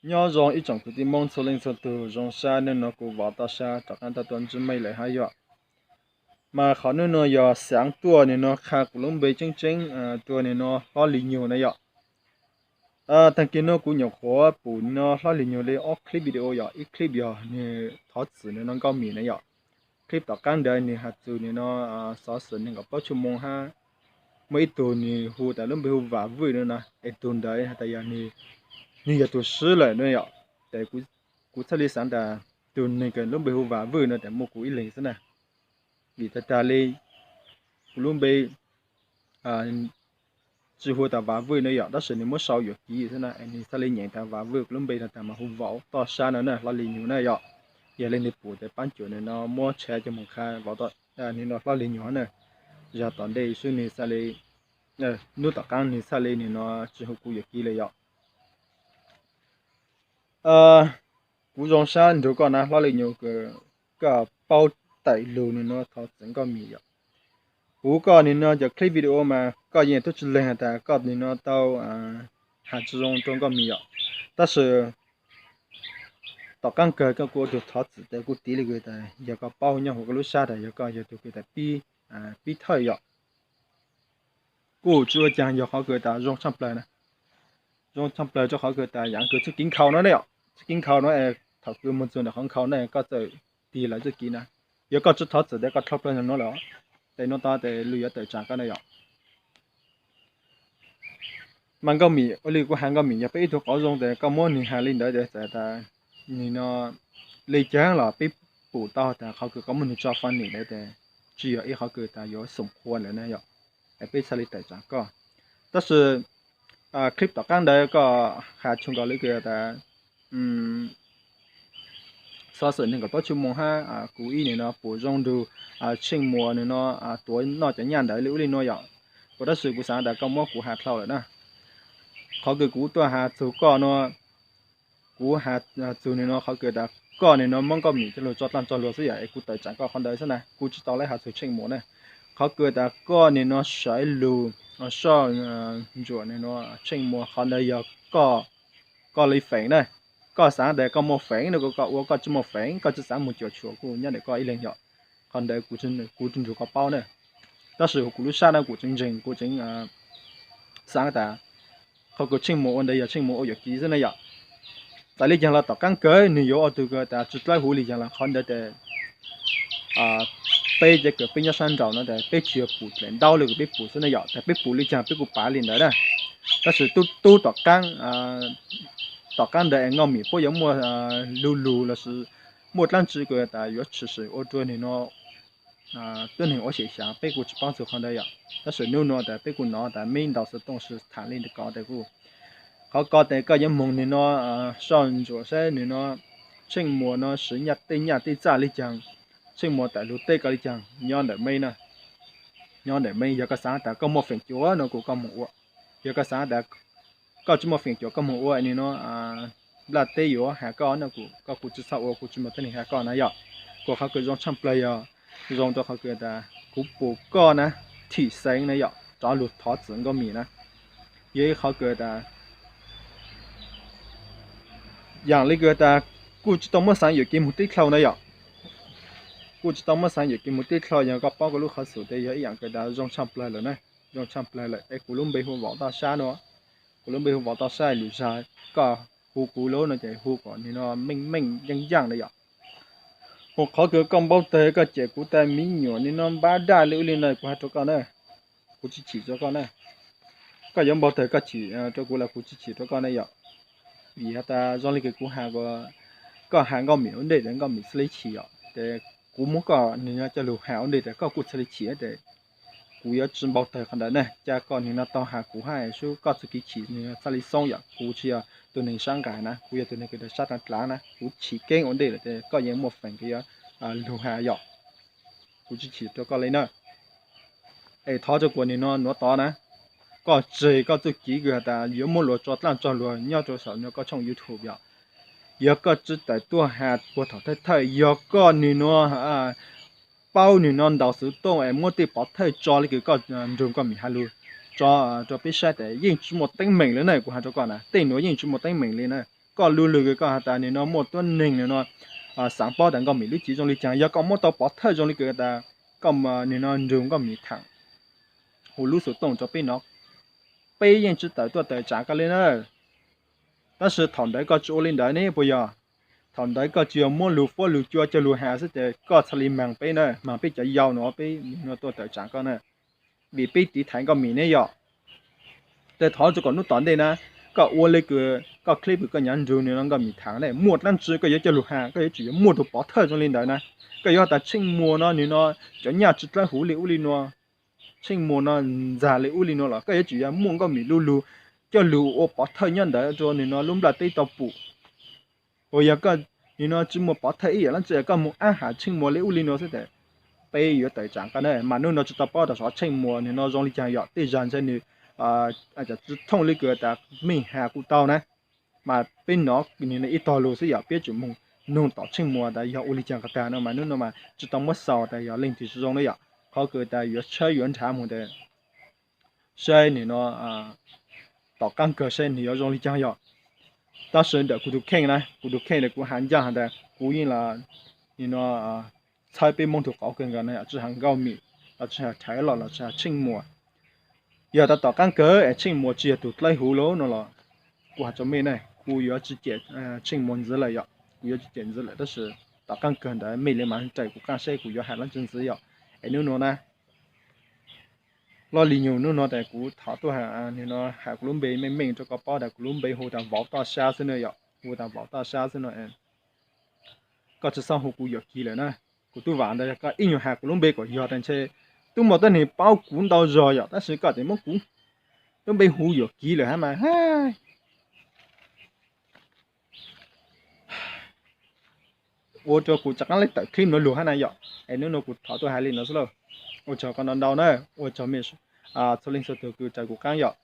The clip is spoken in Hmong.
Nyob zoo ib tsoom kwv tij Hmoob txhua leej txhua tus, zoo sab hnub no kuv vauv toj sab rov qab tau tuaj ntsib mej lawm hab yom. Mas qhov hnub no yog xaav tuaj nim no qha kuv lub npe tseeb tseeb rua nim no Hlob Lis Nyug na yom. Taag kis no kuv nyuam qhuav pum nim no Hlob Lis Nyug le ob clip video yom, ib clip yog nwg thov txim nim no Nkauj Mim na yom. Clip tom qaab ntawd nwg has txug nim no xov xwm neeg nkaum plaub tshuaj moo hab muaj ib tug nwg hu tas lub npe hu Vam Vwj no na, es tug ntawd has tas yog nwg, nwg yog tug swb lawm na yom. Tes kuv txhaj le xaav tas tug neeg kws lub npe hu Vam Vwj no tes muaj kuv ib leeg xwb na, vim tag tag le kuv lub npe tsi hu tas Vam Vwj no yom, tab sis nwg muab sau yuam kev xwb na, es nwg txhaj le nyeem tas Vam Vwj. Kuv lub npe no tas mas hu vauv toj sab no na, Hlob Lis Nyug na yom. Yog le nwg pum tes paab cuam nim no muab tshab coj moog qha vauv nim no Hlob Lis Nyug na. Zag tom ntej xwb nwg txhaj le, hnub tom qaab nwg txhaj le nim no tsi hu kuv yuam kev le yom. Kuv zoo sab nrug koj na Hlob Lis Nyug, koj paub tawm lug nim no thov txim Nkauj Mim yom. Kuv koj nim no cov clip video mas koj yeej tub tsi leeg has tas koj nim no tau has tsi zoo rua Nkauj Mim yom. Tab sis tom qaab kawg koj kuj ua tug thov txim tes kuj tiv le kws tas yog koj paub nyob huv koj lub sab tas yog koj yog tug kws tas pib thawj yom. Kuj tsi ua caag yog qhov kws tas zoo tshaaj plawg na, zoo tshaaj plawg rua qhov kws tas yaam kws txuj kev nkhaus no ne yom, txuj kev nkhaus no es thaum kws moog txug ntawm qhov nkhaus ne koj txawm tig lawv txuj kev na. Yog koj tsi thov txim tes koj dlhau plawg no lawm, tes nub tod tes luag yuav tawm tsaam koj na yom. Mas Nkauj Mim, ua le kuv has Nkauj Mim yog peb ib tug quav zoo tes koj muab nwg has le ntawd tes txawm tas nim no le caag los peb pum tau tas qhov kws koj muab nwg tso funny ntawd tes tsi yog ib qhov kws tas yuav xoom qhua lawm na yom. Es peb txhaj le tawm tsaam koj. Tab sis clip tom qaab ntawd koj has choo nkaus le kws tas xov xwm neeg nkaum plaub tshuaj moo hab kuv ib nim no pum zoo nrug Tsheej Muas nim no tuav noj cov nyaj ntawd le ub le nuav yom. Kuv tab sis kuv xaav tas koj muab kuv has dlhau lawm na. Qhov kws kuv tuaj has txug koj no, kuv has txug nim no qhov kws tas koj nim no muab Nkauj Mim coj lug tso dlaaj tso luag xwb yom, es kuv tawm tsaam koj qhov ntawd xwb na, kuv tsi tau le has txug Tsheej Muas na. Qhov kws tas koj nim no sawv lug soj ntsuam nim no Tsheej Muas qhov ntawd yog koj le feem na. Koj xaav tas koj muaj feem no, koj ua koj tsi muaj feem, koj tsi xaav moog cuam tshuam kuj nyob ntawm koj ib leeg yom. Qhov ntawd kuv tsi nrug koj paub na. Tab sis huv kuv lub sab na kuv tseem ntseeg, kuv tseem xaav tas qhov kws Tsheej Muas ua ntawd yog Tsheej Muas ua yuam kev xwb na yom. Txawm le caag los tom qaab kawg nwg yuav ua tug kws tas tsi dlawb huv le caag los qhov ntawd tes peb cov kws peb nyob sab nraud no tas peb tsi yog pum dlaim ntaub le kws peb pum xwb na yom, tas peb pum le caag peb kuj pav le ntawd na. Tab sis tub tub tom qaab, tom qaab ntawd es Nkauj Mim puab yuav muaj lug lug lossis muaj dlaab tsi kws tas yuav tshwm sim ua rua nwg no tuab neeg ua xyem xyav peb kuj tsi paub txug qhov ntawd yom. Tab sis nub nua tas peb kuj nov tas meb ntaus xov tooj tham le ntawd ko tas kuj, qhov ko tas koj yuav moog nwg no soj ntsuam saib nwg no Tsheej Muas no siv nyaj tej nyaj tej txaj le caag, Tsheej Muas tawm lug teb koj le caag nyob ntawm meb na. Nyob ntawm meb, yog koj xaav tas koj muaj feem cuam no kuj koj moog ua. Yog koj xaav tas koj tsi muaj feem cuam koj moog ua nwg no nplaj teb yuav has koj no kuj koj kuj tsi txhob ua, kuj tsi muaj tuab neeg has koj na yom. Kuas qhov kws zoo tshaaj plawg yog zoo rua qhov kws tas kuv pum koj na thim xeev na yom, rov lug thov txim Nkauj Mim na. Yog ib qhov kws tas yaam le kws tas kuj tsi tau muab xaav yuam kev moog teb dlhau na yom. Kuj tsi tau muab xaav yuam kev moog teb dlhau, yog koj paub koj lub qhov xwm tes yog ib yaam kws tas zoo tshaaj plawg lawm na. Zoo tshaaj plawg lawm es kuv lub npe hu Vauv Toj Sab no, kuv lub npe hu Vauv Toj Sab lwm zag koj hu kuv lub no ces hu kom nwg no meej meej yaaj yaaj na yom. Hu qhov kws koj npau tawg koj cem kuv tas me nyuam nwg no npab daj le ub le no kuv has rua koj na, kuv tsi chim rua koj na. Koj yuav npau tawg koj chim rua kuv los kuv tsi chim rua koj na yom. Vim has tas zoo le kws kuv has, koj has Nkauj Mim ua ntej tas Nkauj Mim txhad le chim yom, tes kuv muab koj nwg no coj lug has ua ntej tas koj kuj txhad le chim tes kuv yuav tsi npau tawg qhov ntawd na. Ca koj nwg no tau has kuv hab sub koj txuj kev chim nwg txhad le xoob yom. Kuv tsi yog tug neeg sab nqaim na, kuv yog tug neeg kws sab dlav dlav na, kuv chim keeb ua ntej lawm tes koj yeej muaj feem kws yuav lug has yom. Kuv tsi chim rua koj le na. Es thov rua kuas nwg no nuav tod na, koj tseg koj txuj kev kws has tas yuav muab luag tso dlaaj tso luag nyob rua saum no koj tshooj YouTube yom. Yog koj tsi tawm tuaj has puag thaum thawj thawj, yog koj nwg no paub nwg no ntaus xuv tooj es muab tej pov thawj tso le kws koj nrug Nkauj Mim has lug tso rua peb saib tes yeej tsi muaj teeb meem le na. Kuv has rua koj na tej nuav yeej tsi muaj teeb meem le na. koj lub lwg kws koj has tas nim no muaj tuab neeg nim no xaav paub tas Nkauj Mim lub cev zoo li caag, yog koj muab tau pov thawj zoo li kws tas koj nim no nrug Nkauj Mim thaam huv lub xuv tooj rua peb nov, peb yeej tsi tawm tuaj tawm tsaav koj li na. Tab sis thaum ntawd koj tsi ua li ntawd ne puas yog? Thaum ntawd koj tsuas yog muab lug fuab lug cua coj lug has xwb ces koj txhad li maag peb na, maag peb cov yau no peb nim no tuaj tawm tsaav koj na, vim peb tiv thaiv Nkauj Mim ne yom. Tes thov rua kom nub tom ntej na, koj ua le kws koj clip kws koj nyav nrug nim no Nkauj Mim thaam ne muaj dlaab tsi koj yuav coj lug has, koj yuav tsum yuav muaj tug pov thawj zoo li ntawd na. Koj yuav has tas Tsheej Muas no nim no cov nyaj tsi dlawb huv li ub li nua, Tsheej Muas no ntxag li ub li nua los koj yuav tsum yuav muaj Nkauj Mim lub lug coj lug ua pov thawj nyob ntawd rua nim no lub nplaj teb tau pum. Uas yog koj nim no tsi muaj pov thawj ib yam dlaab tsi koj moog ab has Tsheej Muas li ub li nua xwb tes peb yuav tawm tsaav koj na. Mas nub no tsi tau paub tas xyov Tsheej Muas nim no zoo li caag yom, tej zag ntshe nwg tsi thooj li kws tas meej has kuj tau na. Mas peb nov nim no ib tog lug xwb yom, peb tsum moog nug tom Tsheej Muas tas yog ua li caag qhov tag no mas nub no mas tsi tau muab xaus tas yog leej twg tsi zoo na yom. Qhov kws tas yuav tshawb yuav nrhav moog tes saib nim no tom qaab kawg saib nwg yuav zoo li caag yom. Tab sis ntawm kuv tug kheej na, kuv tug kheej tes kuv has ncaj has tas kuv yeej los nim no txhawb peb Moob tug qauv kawg nkaus na, tsi has Nkauj Mim los tsi has Rhaiv los los tsi has Tsheej Muas. Yog tas tom qaab kawg es Tsheej Muas tsi yog tug dlawb huv lawm no los kuv has rua mej na, kuv yuav tsi cem Tsheej Muas ntxiv lawm yom, kuv yuav tsi cem ntxiv lawm. Tab sis tom qaab kawg ntawd mej li mas raws kuv qaab saib kuv yuav has dlaab tsi ntxiv yom. Es nub nua na, lub li nyuag nub nua tas kuv thov tuaj has nim no has kuv lub npe meej meej rua koj paub tas kuv lub npe hu tas Vauv Toj Sab xwb na yom, hu tas Vauv Toj Sab xwb no. Koj tsi xob hu kuv Yuam Kiv lawm na. Kuv tub vaam tas koj ib nyuag has kuv lub npe kom yog tas ntshe tub muaj tuab neeg paub kuv ntau zog yom, tab sis koj tseem muab kuv lub npe hu Yuam Kiv lawm hab mas. Ua rua kuv rov qaab le tawm clip no lug hab na yom. Es nub nua kuv thov tuaj has li no xwb lauj. Ua tsaug koj ntau ntau na, ua tsaug mej txhua leej txhua tug kws raws kuv qaab yom.